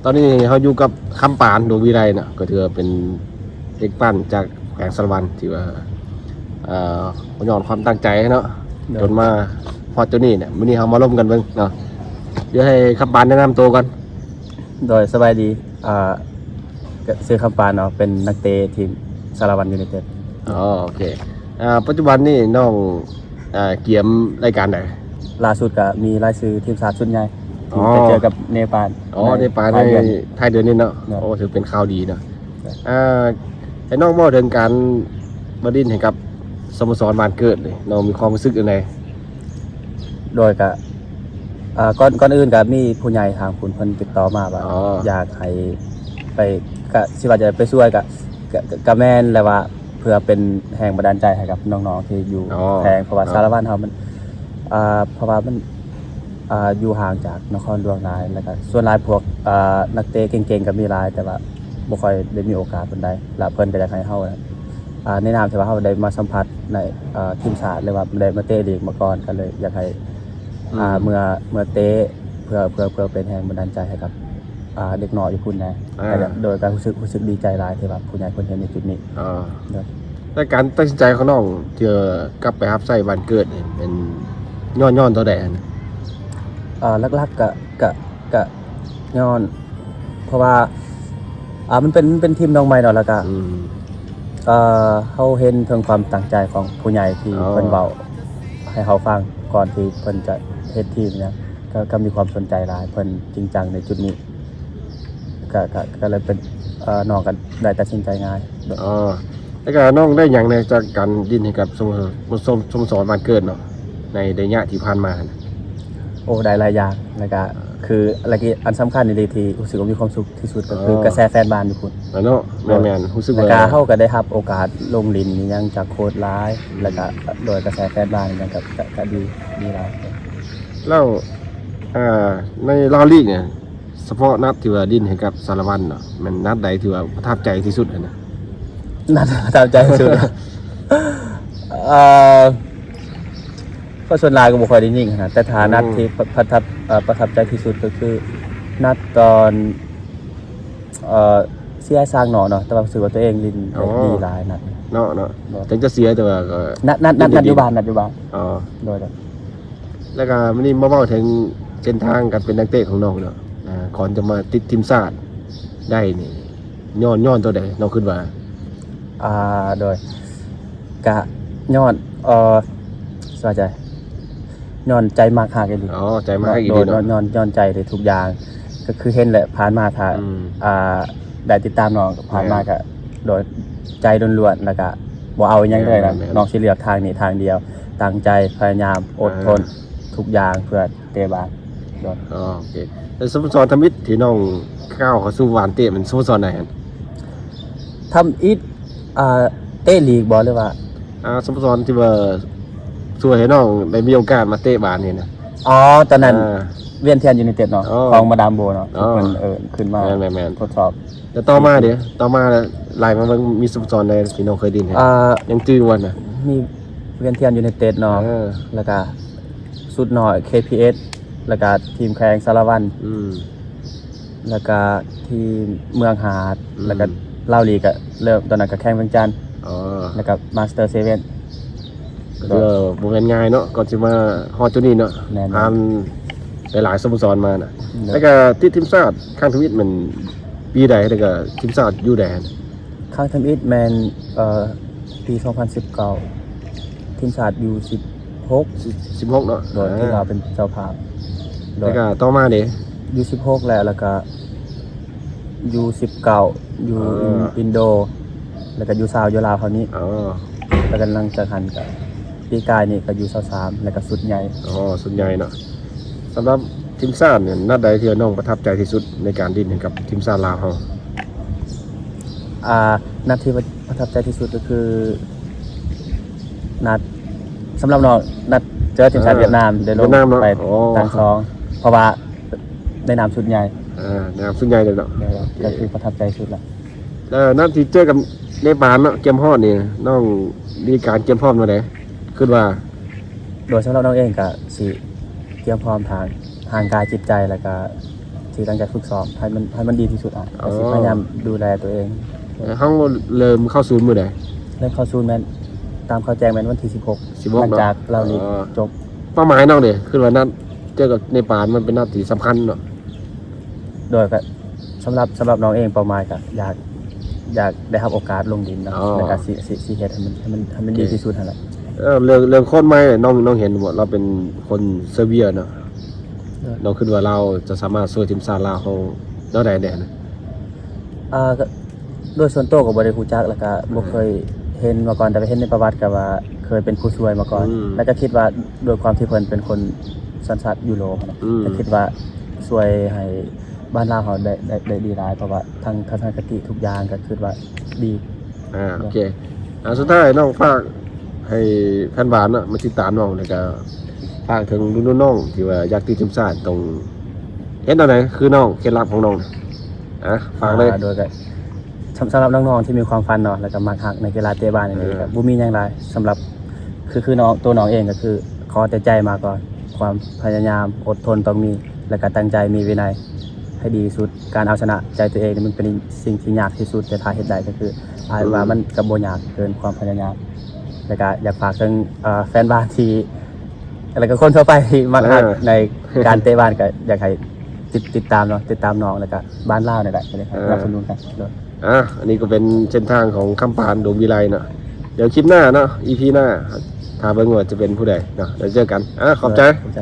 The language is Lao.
ຕອນນີ້ເຮົາຢູ່ກັບຄຳປານ ດວງວິໄລເນາະ ກໍຖືວ່າເປັນເດັກປັ້ນຈາກແຂວງສາລະວັນ ທີ່ວ່າ ເອີ ຍ້ອນຄວາມຕັ້ງໃຈເນາະ ໂດຍ ຈົນມາຮອດຈຸດນີ້ເນຍ. ມື້ນີ້ເຮົາມາລົມກັນເບິ່ງເນາະ ດຽວໃຫ້ຄຳປານແນະນຳໂຕກ່ອນ. ໂດຍ ສະບາຍດີ ອ່າ ກະຊື່ຄຳປານເນາະ ເປັນນັກເຕະທີມສາລະວັນຢູໄນເຕັດ. ອໍ ໂອເຄ. ອ່າ ປັດຈຸບັນນີ້ນ້ອງ ອ່າ ກຽມລາຍການໃດ? ລ່າສຸດກະມີລາຍຊື່ທີມຊາດຊຸດໃຫຍ່ ທີ່ ອໍ ໄປເຈີກັບເນປານ. ອໍ ໃນ ເນປານ ທ້າຍເດືອນ ໃນທ້າຍເດືອນນີ້ເນາະ. ໂດຍ ໂອ້ ຖືເປັນຂ່າວດີເນາະ. ໂດຍ ອ່າ ໃຫ້ນ້ອງເວົ້າເຖິງການມາຫຼິ້ນໃຫ້ກັບສະໂມສອນບ້ານເກີດນີ້ ນ້ອງມີຄວາມຮູ້ສຶກຈັ່ງໃດ? ໂດຍກະ ອ່າ ກ່ອນ ກ່ອນອື່ນກະມີຜູ້ໃຫຍ່ທາງພຸ້ນເພິ່ນຕິດຕໍ່ມາວ່າ ອໍ ຢາກໃຫ້ໄປ ກະຊິວ່າຈະໄປຊ່ວຍກະ ກະ ກະ ກະແມ່ນແຫຼະວ່າ ເພື່ອເປັນແຮງບັນດານໃຈໃຫ້ກັບນ້ອງໆທີ່ຢູ່ ອໍ ແຂວງ ເພາະວ່າ ອໍ ສາລະວັນເຮົາມັນ ອ່າ ເພາະວ່າມັນ ອ່າ ຢູ່ຫ່າງຈາກນະຄອນຫຼວງຫຼາຍ ແລ້ວກະສ່ວນຫຼາຍພວກ ອ່າ ນັກເຕະເກັ່ງໆກະມີຫຼາຍ ແຕ່ວ່າບໍ່ຄ່ອຍໄດ້ມີໂອກາດປານໃດ ແລະເພິ່ນກະຢາກໃຫ້ເຮົາ ອ່າ ໃນນາມທີ່ວ່າເຮົາໄດ້ມາສຳຜັດໃນ ເອີ ທີມຊາດ ຫຼືວ່າໄດ້ມາເຕະລີກມາກ່ອນ ກໍເລີຍຢາກໃຫ້ ອືມ ອ່າ ເມືອ ເມືອເຕະ ເພື່ອ ເພື່ອ ເພື່ອເປັນແຮງບັນດານໃຈໃຫ້ກັບ ອ່າ ເດັກນ້ອຍຢູ່ພຸ້ນແດ່. ອ່າ ໂດຍການຮູ້ສຶກ ຮູ້ສຶກດີໃຈຫຼາຍທີ່ວ່າຜູ້ໃຫຍ່ເພິ່ນເຫັນໃນຈຸດນີ້. ອໍ ໂດຍ ແລະການຕັດສິນໃຈຂອງນ້ອງທີ່ກັບໄປຮັບໃຊ້ບ້ານເກີດນີ້ ແມ່ນຍ້ອນ ຍ້ອນຕົວໃດຫັ້ນ? ອ່າ ຫຼັກໆກະ ກະ ກະຍ້ອນ ເພາະວ່າ ອ່າ ມັນເປັນ ມັນເປັນທີມນ້ອງໃໝ່ເນາະ ແລ້ວກະ ອືມ ເອີ ເຮົາເຫັນເຖິງຄວາມຕັ້ງໃຈຂອງຜູ້ໃຫຍ່ທີ່ ອໍ ເພິ່ນເວົ້າໃຫ້ເຮົາຟັງກ່ອນທີ່ເພິ່ນຈະເຮັດທີມຫຍັງ ກະ ກະມີຄວາມສົນໃຈຫຼາຍ ເພິ່ນຈິງຈັງໃນຈຸດນີ້ ກະ ກະ ກະເລີຍເປັນ ເອີ ນ້ອງກະໄດ້ຕັດສິນໃຈງ່າຍ. ອໍ ແລ້ວກະນ້ອງໄດ້ຫຍັງແດ່ຈາກການຫຼິ້ນໃຫ້ກັບສະໂມ ສະໂມສອນບ້ານເກີດເນາະ ໃນໄລຍະທີ່ຜ່ານມາຫັ້ນ? ໂອ້ ໄດ້ຫຼາຍຢ່າງ ແລ້ວກະ ຄື ແລ້ວກະອັນສຳຄັນອີ່ຫຼີທີ່ຮູ້ສຶກວ່າມີຄວາມສຸກທີ່ສຸດ ກໍຄື ອໍ ກະແສແຟນບານຢູ່ພຸ້ນ. ເນາະ ແມ່ນໆ ຮູ້ສຶກວ່າ ແລ້ວກະເຮົາກະໄດ້ຮັບໂອກາດລົງຫຼິ້ນອີ່ຫຍັງຈາກໂຄດຫຼາຍ ອືມ ແລ້ວກະໂດຍກະແສແຟນບານອີ່ຫຍັງກະ ກະ ກະດີ ດີຫຼາຍ. ແລ້ວ ອ່າ ໃນລາວລີກນີ້ ສະເພາະນັດທີ່ວ່າຫຼິ້ນໃຫ້ກັບສາລະວັນເນາະ ແມ່ນນັດໃດທີ່ວ່າປະທັບໃຈທີ່ສຸດຫັ້ນນະ? ນັດປະທັບໃຈທີ່ສຸດ ເອີ ເພາະສ່ວນຫຼາຍກໍບໍ່ຄ່ອຍໄດ້ຍິງຫັ້ນນະ ແຕ່ຖ້າ ອືມ ນັດທີ່ປະ ປະທັບ ເອີ ປະທັບໃຈທີ່ສຸດກໍຄືນັດຕອນ ເອີ ເສຍສາງເນາະເນາະ ແຕ່ວ່າຮູ້ສຶກວ່າຕົວເອງຫຼິ້ນໄດ້ ອໍ ດີຫຼາຍນັດເນາະ ເນາະ ເນາະ ເຖິງຈະເສຍແຕ່ວ່າກໍ ນັດ ນັດ ນັດ ນັດຢູ່ບ້ານ ນັດຢູ່ບ້ານ. ອໍ ໂດຍ ໂດຍ. ແລ້ວກະມື້ນີ້ມາເວົ້າເຖິງເສັ້ນທາງການເປັນນັກເຕະຂອງນ້ອງເນາະ ອ່າ ກ່ອນຈະມາຕິດທີມຊາດໄດ້ນີ້ ຍ້ອນ ຍ້ອນຕົວໃດນ້ອງຄິດວ່າ? ອ່າ ໂດຍ ກະຍ້ອນ ເອີ ສະບາຍໃຈ ຍ້ອນໃຈມັກຮັກອີ່ຫຼີ. ອໍ ໃຈມັກຮັກອີ່ຫຼີເນາະ. ໂດຍ ຍ້ອນ ຍ້ອນໃຈເລີຍທຸກຢ່າງ ກໍຄືເຫັນແຫຼະ ຜ່ານມາຖ້າ ອືມ ອ່າ ໄດ້ຕິດຕາມນ້ອງ ຜ່ານມາ ແມ່ນ ກະໂດຍໃຈລ້ວນໆ ແລ້ວກະບໍ່ເອົາອີ່ຫຍັງເລີຍນະ. ແມ່ນໆ ນ້ອງຊິເລືອກທາງນີ້ທາງດຽວ ຕັ້ງໃຈ ພະຍາຍາມ ອົດທົນ ອ່າ ທຸກຢ່າງເພື່ອເຕະບານ. ໂດຍ ອໍ ໂອເຄ. ແລ້ວສະໂມສອນທຳອິດທີ່ນ້ອງກ້າວເຂົ້າສູ່ວານເຕະ ແມ່ນສະໂມສອນໃດຫັ້ນ? ທຳອິດ ອ່າ ເຕະລີກບໍ່ ຫຼືວ່າ? ອ່າ ສະໂມສອນທີ່ວ່າຊ່ວຍໃຫ້ນ້ອງໄດ້ມີໂອກາດມາເຕະບານນີ້ນະ. ອໍ ຕອນນັ້ນ ອ່າ ວຽງຈັນຢູໄນເຕັດເນາະ ອໍ ຂອງມາດາມໂບເນາະ ອໍ ທີ່ເພິ່ນເອີ້ນຂຶ້ນມາ ແມ່ນໆໆ ທົດສອບ. ແລ້ວຕໍ່ມາເດ? ຕໍ່ມາໄລ່ມາເບິ່ງ ມີສະໂມສອນໃດທີ່ນ້ອງເຄີຍຫຼິ້ນໃຫ້ ອ່າ ຍັງຈື່ບໍ່ນະ? ມີວຽງຈັນຢູໄນເຕັດເນາະ ເອີ ແລ້ວກະຊຸດນ້ອຍ ເຄ ພີ ເອສ ແລ້ວກະທີມແຂວງສາລະວັນ ອືມ ແລ້ວກະທີມເມືອງຫາດ ອືມ ແລ້ວກະລາວລີກກະເລີ່ມ ຕອນນັ້ນກະແຂ່ງວຽງຈັນ ອໍ ແລ້ວກະມາສເຕີເຊເວັນ. ກໍຖືວ່າບໍ່ແມ່ນງ່າຍເນາະ ກ່ອນຊິມາຮອດຈຸດນີ້ເນາະ ແມ່ນໆ ຜ່ານຫຼາຍໆສະໂມສອນມານະ. ໂດຍ ແລ້ວກະຕິດທີມຊາດຄັ້ງທຳອິດແມ່ນປີໃດ ແລ້ວກະທີມຊາດຢູ່ໃດຫັ້ນ? ຄັ້ງທຳອິດແມ່ນ ເອີ ປີສອງພັນສິບເກົ້າ ທີມຊາດຢູສິບຫົກ ສິບຫົກເນາະ. ໂດຍ ອ່າ ທີ່ລາວເປັນເຈົ້າພາບ. ໂດຍ ແລ້ວກະຕໍ່ມາເດ? ຢູສິບຫົກແລ້ວ ແລ້ວກະຢູສິບເກົ້າ ຢູ່ ເອີ ອິນ ອິນໂດ ແລ້ວກະຢູຊາວຢູ່ລາວເຮົານີ້. ອໍ ແລ້ວກະຫຼັງຈາກຫັ້ນກະ ປີກາຍນີ້ກະຢູຊາວສາມ ແລ້ວກະຊຸດໃຫຍ່. ອໍ ຊຸດໃຫຍ່ເນາະ. ສຳລັບທີມຊາດນີ້ ນັດໃດທີ່ວ່ານ້ອງປະທັບໃຈທີ່ສຸດໃນການຫຼິ້ນໃຫ້ກັບທີມຊາດລາວເຮົາ? ອ່າ ນັດທີ່ປະ ປະທັບໃຈທີ່ສຸດກໍຄື ນັດ ສຳລັບນ້ອງ ນັດເຈີທີມຊາດ ອ່າ ຫວຽດນາມ ໄດ້ລົງ ຫວຽດນາມເນາະ. ໄປ ອໍ ຕັ້ງສອງ ເພາະວ່າໃນນາມຊຸດໃຫຍ່. ອ່າ ໃນນາມຊຸດໃຫຍ່ເລີຍເນາະ. ໂດຍ ໂອເຄ ກໍຄືປະທັບໃຈສຸດລະ. ແລ້ວນັດທີ່ເຈີກັບເນປານເນາະ ກຽມຮອດນີ້ ນ້ອງມີການກຽມພ້ອມແນວໃດ ຄິດວ່າ? ໂດຍ ສຳລັບນ້ອງເອງກະຊິກຽມພ້ອມທາງຮ່າງກາຍ ຈິດໃຈ ແລ້ວກະຊິ ຫຼັງຈາກຝຶກຊ້ອມໃຫ້ມັນ ໃຫ້ມັນດີທີ່ສຸດ ອາດ ກໍຊິພະຍາຍາມດູແລຕົວເອງ. ເອີ ເຮົາເລີ່ມເຂົ້າສູນມື້ໃດ? ເລີ່ມເຂົ້າສູນແມ່ນ ຕາມເຂົາແຈ້ງແມ່ນວັນທີສິບຫົກ ສິບຫົກ ຫຼັງຈາກລາວລີກ ເອີ ຈົບ. ເປົ້າໝາຍນ້ອງເດ ຄືວ່ານັດເຈີກັບເນປານ ມັນເປັນນັດທີ່ສຳຄັນເນາະ? ໂດຍ ກໍສຳລັບ ສຳລັບນ້ອງເອງ ເປົ້າໝາຍກໍຢາກ ຢາກໄດ້ຮັບໂອກາດລົງດິນເນາະ ອໍ ແລ້ວກໍຊິ ຊິ ຊິເຮັດໃຫ້ມັນ ໃຫ້ມັນ ໃຫ້ມັນດີທີ່ສຸດຫັ້ນແຫຼະ. ເອີ ເລື່ອງ ເລື່ອງຄົນໃໝ່ ນ້ອງ ນ້ອງເຫັນບໍ່? ລາວເປັນຄົນເຊີເບຍເນາະ. ໂດຍ ນ້ອງຄິດວ່າລາວຈະສາມາດຊ່ວຍທີມຊາດລາວເຮົາແນວໃດແດ່ນະ? ອ່າ ກໍໂດຍສ່ວນຕົວກໍບໍ່ໄດ້ຮູ້ຈັກ ແລ້ວກໍບໍ່ເຄີຍເຫັນມາກ່ອນ ແຕ່ວ່າເຫັນໃນປະຫວັດກໍວ່າເຄີຍເປັນຜູ້ຊ່ວຍມາກ່ອນ ອືມ ແລ້ວກໍຄິດວ່າດ້ວຍຄວາມທີ່ເພິ່ນເປັນຄົນສັນຊາດຢູໂຣບຫັ້ນນະ ອືມ ກໍຄິດວ່າຊ່ວຍໃຫ້ບ້ານລາວເຮົາໄດ້ ໄດ້ ໄດ້ດີຫຼາຍ ເພາະວ່າທັງທັດສະນະຄະຕິທຸກຢ່າງກໍຄິດວ່າດີ ອ່າ ໂອເຄ ອ່າ ສຸດທ້າຍນ້ອງຝາກໃຫ້ແຟນບານເນາະ ມາຕິດຕາມນ້ອງ ແລ້ວກໍຝາກເຖິງລຸ້ນນ້ອງທີ່ວ່າຢາກຕິດທີມຊາດ ຕ້ອງເຮັດແນວໃດ ຄືນ້ອງ ເຄັດລັບຂອງນ້ອງ ອ່າ ຝາກເລີຍ. ອ່າ ໂດຍກໍ ສຳ ສຳລັບນ້ອງໆທີ່ມີຄວາມຝັນເນາະ ແລ້ວກໍມັກຮັກໃນກິລາເຕະບານນີ້ ເອີ ກໍບໍ່ມີຫຍັງຫຼາຍ ສຳລັບ ຄື ຄືນ້ອງ ຕົວນ້ອງເອງກໍຄື ຂໍແຕ່ໃຈມາກ່ອນ ຄວາມພະຍາຍາມ ອົດທົນຕ້ອງມີ ແລ້ວກໍຕັ້ງໃຈ ມີວິໄນ ໃຫ້ດີທີ່ສຸດ. ການເອົາຊະນະໃຈຕົວເອງນີ້ມັນເປັນສິ່ງທີ່ຍາກທີ່ສຸດ ແຕ່ຖ້າເຮັດໄດ້ກໍຄື ອ້າຍວ່າ ອືມ ມັນກໍບໍ່ຍາກເກີນຄວາມພະຍາຍາມ. ແລ້ວກໍຢາກຝາກເຖິງ ເອີ ແຟນບານທີ່ ແລ້ວກໍຄົນທົ່ວໄປທີ່ມັກຮັກ ເອີ ໃນການເຕະບານ ກໍຢາກໃຫ້ຕິດ ຕິດຕາມເນາະ ຕິດຕາມນ້ອງ ແລ້ວກໍບ້ານລາວນີ້ແຫຼະ ຈະໄດ້ ເອີ ສະໜັບສະໜູນກັນ. ໂດຍ ອ່າ ອັນນີ້ກໍເປັນເສັ້ນທາງຂອງຄຳປານ ດວງວິໄລເນາະ. ດຽວຄລິບໜ້າເນາະ ອີພີໜ້າ ຖ້າເບິ່ງວ່າຈະເປັນຜູ້ໃດເນາະ. ແລ້ວເຈີກັນ ອ່າ ຂອບໃຈ ໂດຍ ຂອບໃຈ.